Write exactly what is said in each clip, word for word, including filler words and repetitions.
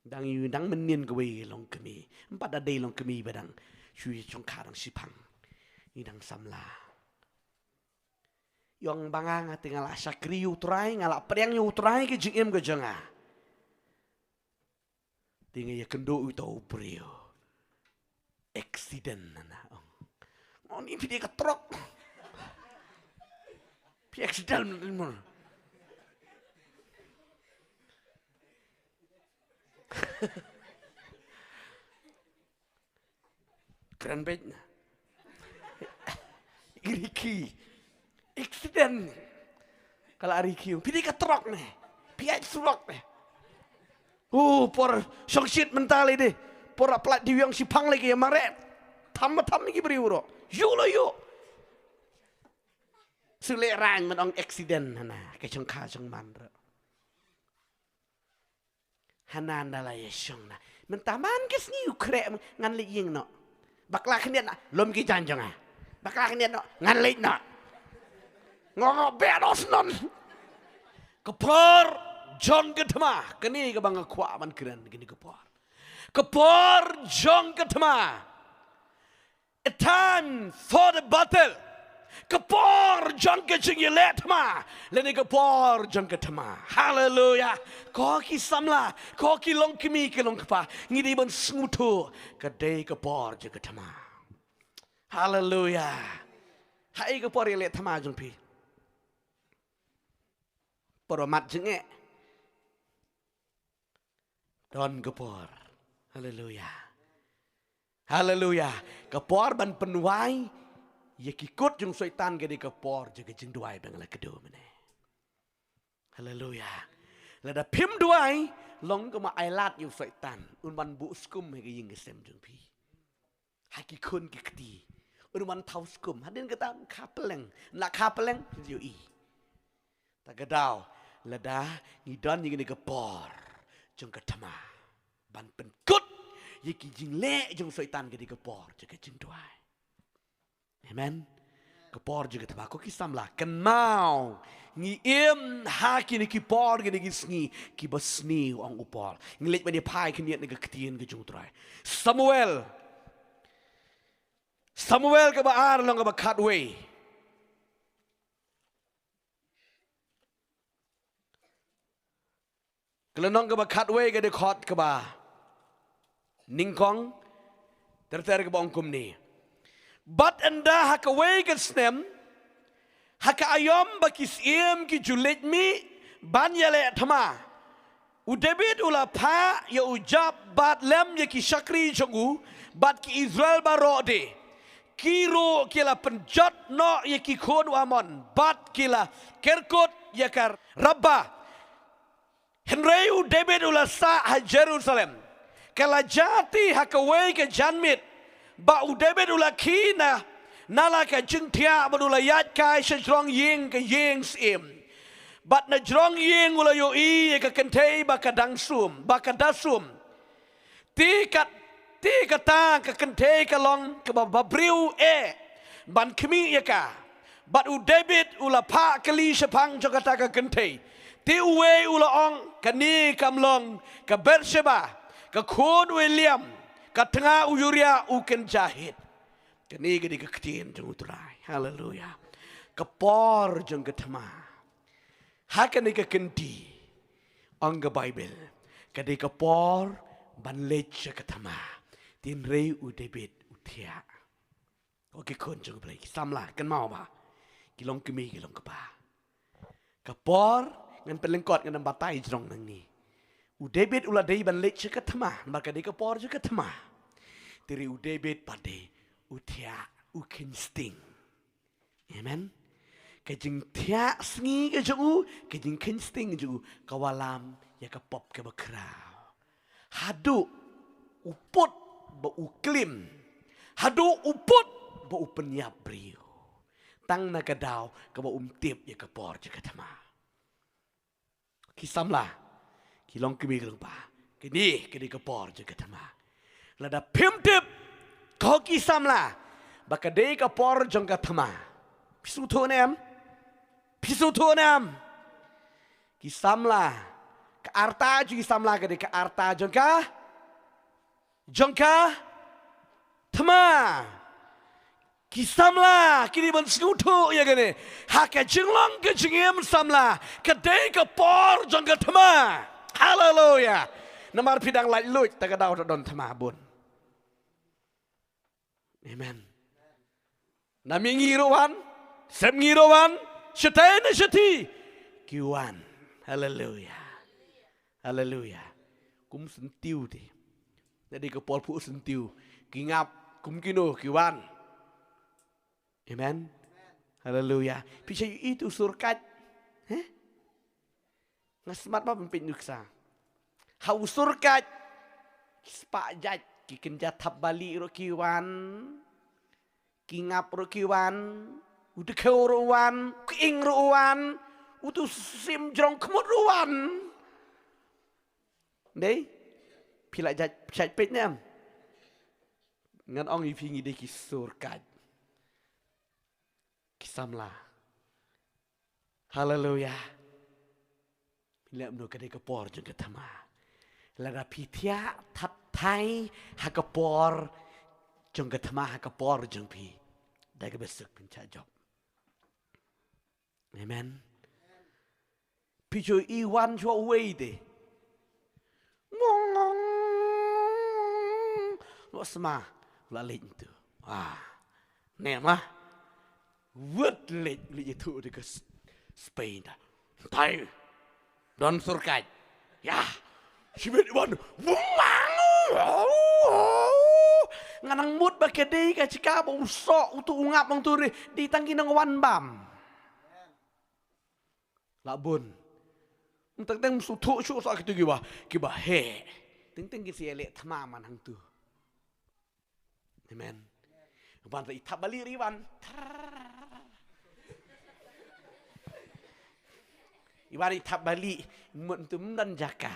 Dang ïohi dang mynnin kawei long kmie. Ym pat da dei long kmie ba dang shu ïa shongkha dang shiphang. Ngi dang samla. Ïong ba nga nga te nga la shakri ïa u Trai, nga la pdiang ïa u Trai ka jingim ka jong nga. Te nga ïakynduh ïa uto u briew. Accident na ong. Mo ni phi dei ka trok. Phi accident mo. Kren beit na. Riki. Accident. Ka la riki. Phi dei ka trok ne. Phi ïaid surok ne. Oh, por shongshit mynta lei de. Por la plat diwiong shiphang lei ki ïa mareh. Tham ma tham ki briew ruh. Ïu lo ïu. Shu leh rang man ong accident hana. Ka shongkha shongman ruh. Hana nda la ïa shong na. Mynta man ki sngi u khreh ngan leit ïing noh. Bakla khyndiat na lum ki jaiñ jong nga. Bakla khyndiat noh ngan leit noh. Ngo ngo beh noh snon. Ka por jong ka thma. Kane kaba nga kwah ban kren kane ka por. Ka por jong ka thma. A time for the battle. Ka por jong ka jingïaleh thma. Lane ka por jong ka thma. Hallelujah. Ko ki samla, ko ki long kmie ki long kpa. Ngi dei ban sngewthuh ka dei ka por jong ka thma. Hallelujah. Haei ka por ïaleh thma jong phi? Por mat jingeh. Don ka por. Haleluya. Haleluya. Ka por ban pynduwai ïa ki kut jong Soitan ka dei ka por jong ka jingduwai ba nga la kdew mynne. Haleluya. Lada phim duwai long kumba ai lad ïa u Soitan un wan buh skum ha ka ïing ka sem jong phi. Ha ki khun ki kti. Un wan thaw skum. Hadien kata kha pylleng. Na kha pylleng, ïohi. Ta ka daw, lada ngi don ïa kane ka por jong ka thma ban pynkut ïa ki jingleh jong Soitan, ka dei ka por jong ka jingduwai. Amen. Ka por jong ka thma, ko ki samla, kynmaw ngi im ha kine ki por, kine ki sngi kiba sniew, ong u Paul. Ngi leit ban ïa phai khyndiat na ka ktien ka jong u Trai. Samuel. Samuel kaba ar, lynnong kaba khatwei. Ka lynnong kaba khatwei ka dei khot kaba nyngkong, ter ter kaba ong kumne. Bad ynda ha kawei ka snem, ha ka aïom ba ki syiem ki ju leit mih ban ïaleh thma, u David u la phah ïa u Joab bad lem ïa ki shakri jong u, bad ki Israel baroh de. Ki ruh ki la pynjot noh ïa ki khun u Ammon, bad ki la kerkut ïa ka Rabbah. Hynrei u David u la sah ha Jerusalem. Ka la jia te ha kawei ka janmiet ba u David u la khie na, na la ka jingthiah bad u la ïaid kai sha jrong ïing, ka ïing syiem. Bad na jrong ïing u la ïohi ïa ka kynthei ba ka dang sum, ba ka da sum. Te kat, te kata ka kynthei ka long kaba, ba briew eh ban khmih ïa ka. Bad u David u la phah kylli shaphang jong kata ka kynthei. Te uwei u la ong, kane kam long ka Bathsheba, ka khun u Eliam, ka tnga u Uriah u kynja Hit. Kane ka dei ka ktien jong u Trai. Haleluya. Ka por jong ka thma. Ha kane ka kynti, ong ka Baibl, ka dei ka por ban leit sha ka thma. Hynrei u David u thiah. Ko ki khun jong U Blei, ki samla, kynmaw ba ki long kmie, ki long kpa. Ka por, ngan pynlyngkot, ngan ym batai jrong nangne. U David u la dei ban leit sha ka thma, namar ka dei ka por jong ka thma. Hynrei u David pat de u thiah, u kheiñ sting. Amen. Ka jingthiah sngi ka jong u, ka jingkheiñ sting jong u, ka wallam ïa ka pop kaba khraw. Haduh u put ba u klim. Haduh u put ba u pynïap briew. Tang na ka daw kaba um tip ïa ka por jong ka thma. Ki samla, ki long kmie, ki long kpa. Kine, kine ka por jong ka thma. Lada phim tip, ko ki samla, ba ka dei ka por jong ka thma. Phi sngewthuh ne em? Phi sngewthuh ne em? Ki samla, ka arta jong ki samla ka dei ka arta jong ka, jong ka thma. Ki samla ki dei ban sngewthuh ïa kane, ha ka jinglong ka jingim samla ka dei ka por jong ka thma. Haleluya. Namar phi dang laitluid, ta ka daw ta don thma bun. Amen. Na mihngi ruh wan, sepngi ruh wan, shatei na shathie ki wan. Haleluya. Haleluya. Kum syntiew te. Dei ka por phuh syntiew. Ki ngap kum kino ki wan. Amen. Haleluya. Phi sa ïohi tu surkait. Heh? Nga smat ba pynpeit nuksa. Ha u surkait ki spah jait, ki kynja thapbalieh ruh ki wan. Ki ngap ruh ki wan. U dkhiew ruh wan, u kyieng ruh wan. Utu u sim jrong khmut ruh wan. Dei? Phi la jait, jait peit ne em? Ngan ong ïa phi, ngi dei ki surkait. Ki samla. Haleluya. Phi leh kumno, ka dei ka por jong ka thma. Lada phi thiah thap thai ha ka por jong ka thma, ha ka por jong phi, da kaba suk phin shah jop. Amen. Phi ju i wan ju wei te. Ngong, ngong. Lo sma. La leit tu. Ah. Ne ma. Wet leit, leit tu di ke s-, Spain ta. Tai. Don surkait. Ya. Shibit wan. Wong lang. Nga nang mut ba ka dei ka jaka ba u soh utu u ngap nang tu ri. Dei tang ki nang wan bam. La bun. Teng teng sngewthuh shuh sa kitu kiba, kiba heh. Teng teng ki sa ïaleh thma man hangtu. Amen. Wan sa i thapbalieh ri wan. I wan i thapbalieh, mut tu ym don jaka.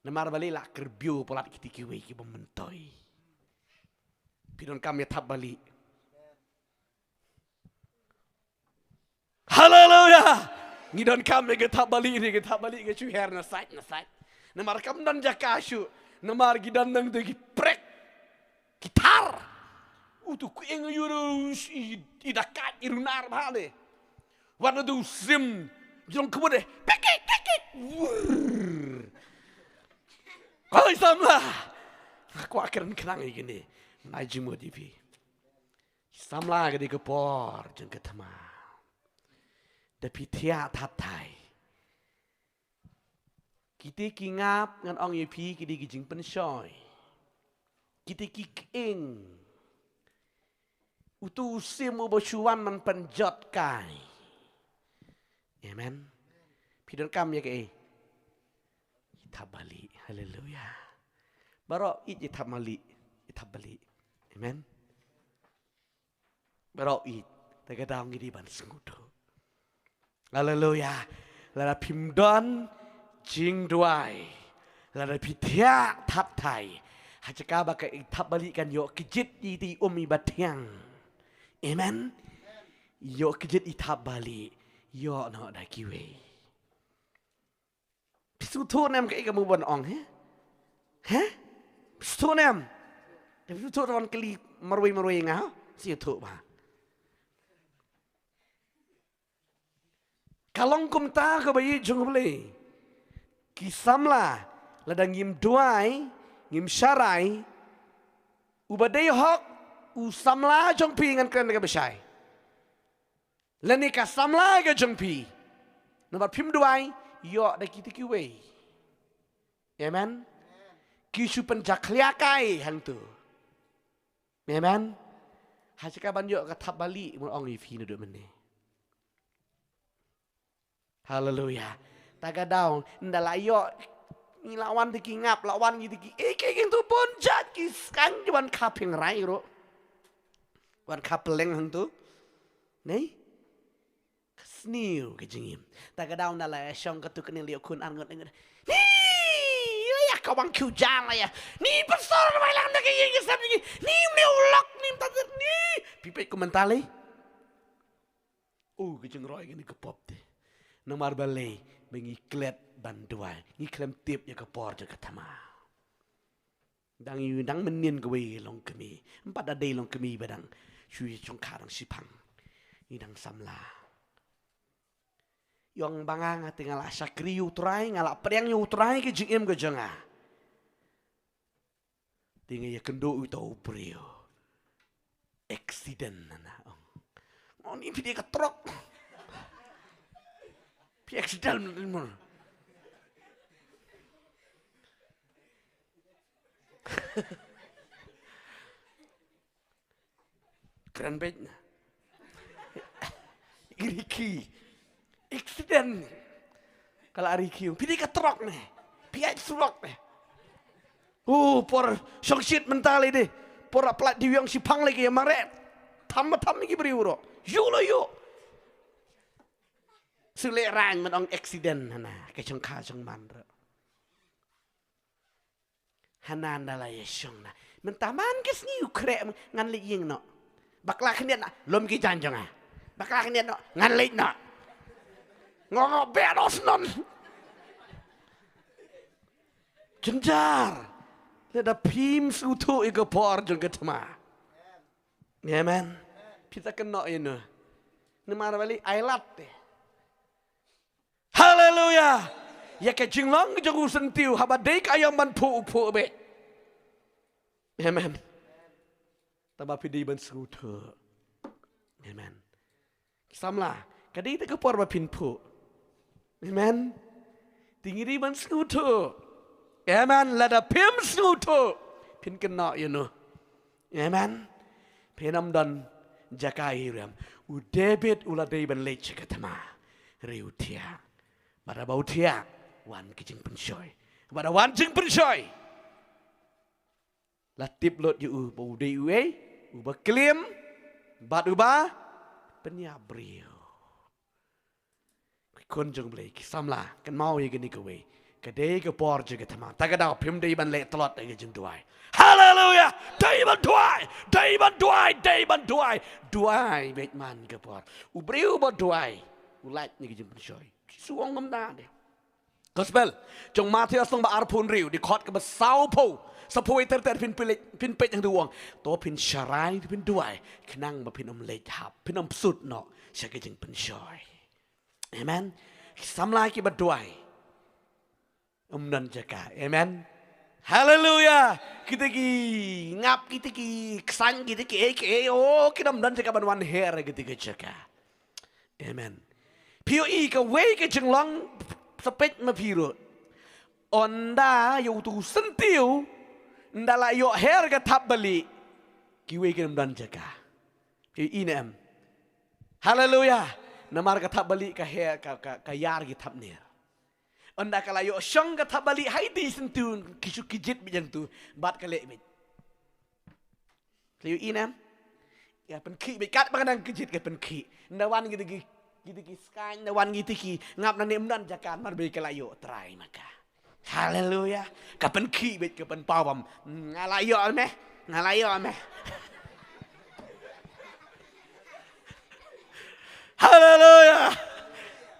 Namar balei? La kyrbiu palat kiti kiwei kiba myntoi. Phi donkam ïa thapbalieh? Haleluya. Ngi donkam ïa ka thapbalieh, ïa ka thapbalieh ka shu her na sait na sait. Namar kam don jaka shuh. Namar ki don nang tu ki prek, ki thar. Utu kyieng ïa u, i, i dakait, i runar bha ne. Wat na tu sim jong khmut de. Pekik, pekik. Wurr. Koi samla. Kwah kren khnang ïa kine. Nai jingmut ïa phi. Samla, ka dei ka por jong ka thma. Da phi thiah thap thai. Kite ki ngap, ngan ong ïa phi, ki dei ki jingpynshoi. Kite ki kyieng. Utu u sim uba shu wan man pynjot kai. Amen. Phi donkam ïa kaei? Ïa thapbalieh. Haleluya. Baroh ïeit ïa thapbalieh. Ïa thapbalieh. Amen. Baroh ïeit, te ka daw ngi dei ban sngewthuh. Haleluya. Lada phim don jingduwai, lada phi thiah thap thai, ha jaka ba ka i thapbalieh kan ïoh kjit ïa i um iba thiang. Amen. Ïoh kjit i thapbalieh, ïoh noh da kiwei. Phi sngewthuh ne em kaei kaba ngan ong, he? He? Phi sngewthuh ne em? Phi sngewthuh, wan kylli marwei marwei nga, sngewthuh ba. Ka long kumta kaba ïeit jong U Blei. Ki samla, lada ngim duwai, ngim sharai, uba dei hok u samla jong phi, ngan kren da kaba shai. Lane ka samla ka jong phi. Namar phim duwai, ïoh da kito kiwei. Amen. Ki shu pynjakhlia kai hangtu. Amen. Ha jaka ban ïoh ka thapbalieh, ngan ong ïa phi naduh mynne. Haleluya. Ta ka daw, ynda la ïoh, ngi la wan te ki ngap, la wan ngi te ki, eh, ki, ki tu bun jait ki skang, wan kha pynrai ruh. Wan kha pylleng hangtu. Nei? Ka sniew ka jingim. Ta ka daw ynda la shong katu kane leh khun ar ngut ngut. Ni! Ïa ka wang kiew jang la ïa. Ni pynsor na bai lang da ka ïing ka sem ni. Ni mne u lok ni mta ni. Phi peit kumta lei. Oh, ka jingroi kane ka pop te. Namar balei? ba ngi klet ban duwai, ngi khlem tip ïa ka por jong ka thma. Dang ïa dang mynnin kawei long kmie, ym pat da dei long kmie ba dang shu ïa shongkha dang shiphang. Ngi dang samla. Ïong ba nga nga te nga la shakri ïa u Trai, nga la pdiang ïa u Trai ka jingim ka jong nga. Te nga ïa kynduh ïa uto u briew. Accident na na ong. Ngoni phi dei ka truck. Phi accident mo. Kren beit na. Riki. Accident. Ka la riki. Phi dei ka truck ne. Phi ai truck ne. Oh, por shongshit mynta lei de. Por la plat diwiong shiphang lei ki mare. Tham ba tham ki briew ro. Yu lo yu. Sule rang man ong accident hana. Ka shongkha shongman ro. Hana nda la ïa shong na. Mynta man ki sngi u khreh ngan leit ïing noh. Bakla khyndiat na lum ki jan jong nga. Bakla khyndiat noh ngan leit noh. Ngo ngo be noh snon. Jynjar. Lada phim sngewthuh ïa ka por jong ka thma. Amen. Phi ta kynnoh ïa no. Namar ba lei ai lad te. Haleluya. Ïa ka jinglong jong u syntiew haba dei ka aïom ban phuh u phuh beit. Amen. Tangba phi dei ban sngewthuh. Amen. Samla, ka dei te ka por ba phin phuh. Amen. Te ngi dei ban sngewthuh. Amen. Lada phim sngewthuh, phin kynnoh ïa no. Amen. Phin ym don jaka ïa u rem. U David u la dei ban leit sha ka thma. Hynrei u thiah. Bad haba u thiah, wan ka jingpynshoi. Bad haba wan jingpynshoi, la tip lut ïa u ba u dei uei, uba klim bad uba pynïap briew. Ki khun jong U Blei, ki samla, kynmaw ïa kane kawei. Ka dei ka por jong ka thma. Ta ka daw phim dei ban leh tlot ïa ka jingduwai. Haleluya! Dei ban duwai, dei ban duwai, dei ban duwai. Duwai beit man ka por. U briew uba duwai u lait na ka jingpynshoi. Jisu u ong kumta de. Gospel jong Mathaios lynnong ba arphew hynriew, dkhot kaba sawphew, sawphew wei ter ter, phin peit, phin peit hangto u ong, to phin sharai, to phin duwai, khnang ba phin ym leit hap, phin ym psut noh sha ka jingpynshoi. Amen. Samla kiba duwai, ym don jaka. Amen. Haleluya. Kita ki ngap, kita ki ksan, kita ki ei ki ei, oh, kin ym don jaka ban wan her kita ki jaka. Amen. Phi ïohi kawei ka jinglong, sa peit ma phi ruh. Ynda ïa uto u syntiew, ynda la ïoh her ka thapbalieh, kiwei kin ym don jaka. Phi ïohi ne em? Haleluya. Namar ka thapbalieh ka her, ka, ka, ka ïar ki thapnier. Ynda ka la ïoh shong ka thapbalieh, haiti syntiew ki shu kijit beit hangto bad ka leh beit. Ka ïohi ne em? Ka pynkhih beit, katba ka dang kijit ka pynkhih. Ynda wan kita ki, kita ki skaiñ, ynda wan kita ki ngap nangne, ym don jaka namar ba ka la ïoh trai ma ka. Haleluya. Ka pynkhih beit, ka pynpaw bam. Nga la ïoh me. Nga la ïoh me. Haleluya.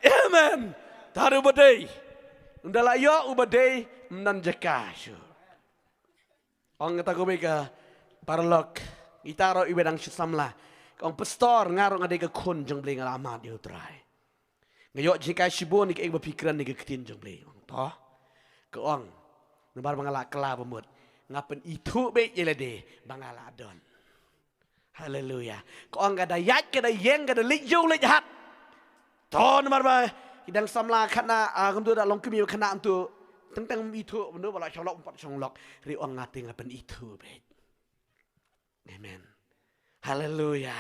Amen. Tang uba dei. Ynda la ïoh uba dei, ym don jaka shuh. Ong kata kawei ka paralok, ita ruh iwei dang shu samla. Ka ong, Pastor, nga ruh nga dei ka khun jong U Blei, nga la mad ïa U Trai. Nga ïoh jinghikai shibun ïa kaei ba phi kren ïa ka ktien jong U Blei. Ong, to. Ka ong, namar ba nga la kylla ba mut, nga pynithuh beit ïa lade ba nga la don. Haleluya. Ka ong, ka da ïaid, ka da ïeng, ka da leit ïew leit hat. To namar ba ki dang samla kane, ah, kumto da long kmie kane, kumto teng teng ym ithuh, kumto ba la shong lok, ym pat shong lok. Hynrei ong, nga te nga pynithuh beit. Amen. Haleluya.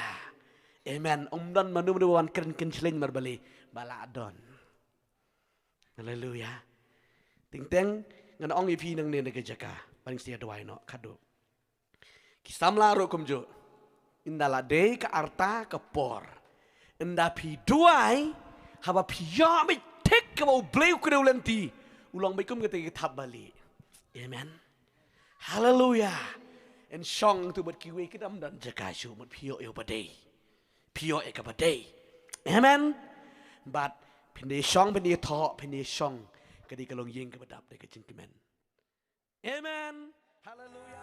Amen. Ym don mano mano ba wan kren kynshliñ namar balei, ba la don. Haleluya. Teng teng ngan ong ïa phi nangne na ka jaka, ba ngin sa ïa duwai noh, khadduh. Ki samla ruh kumjuh. Ynda la dei ka rta ka por, ynda phi duwai, haba phi ïoh beit thik kaba U Blei u kdew lynti, u long beit kum kata ka thapbalieh. Amen. Haleluya. Yn shong tu bad kiwei, kin ym don jaka shuh, mut phi ïoh ïa uba dei. Phi ïoh ïa kaba dei. Amen. Bad Phin da ïashong, phin da ïathoh, phin da ïashong. Ka dei ka longïing kaba dap da ka jingkmen. Amen. Hallelujah.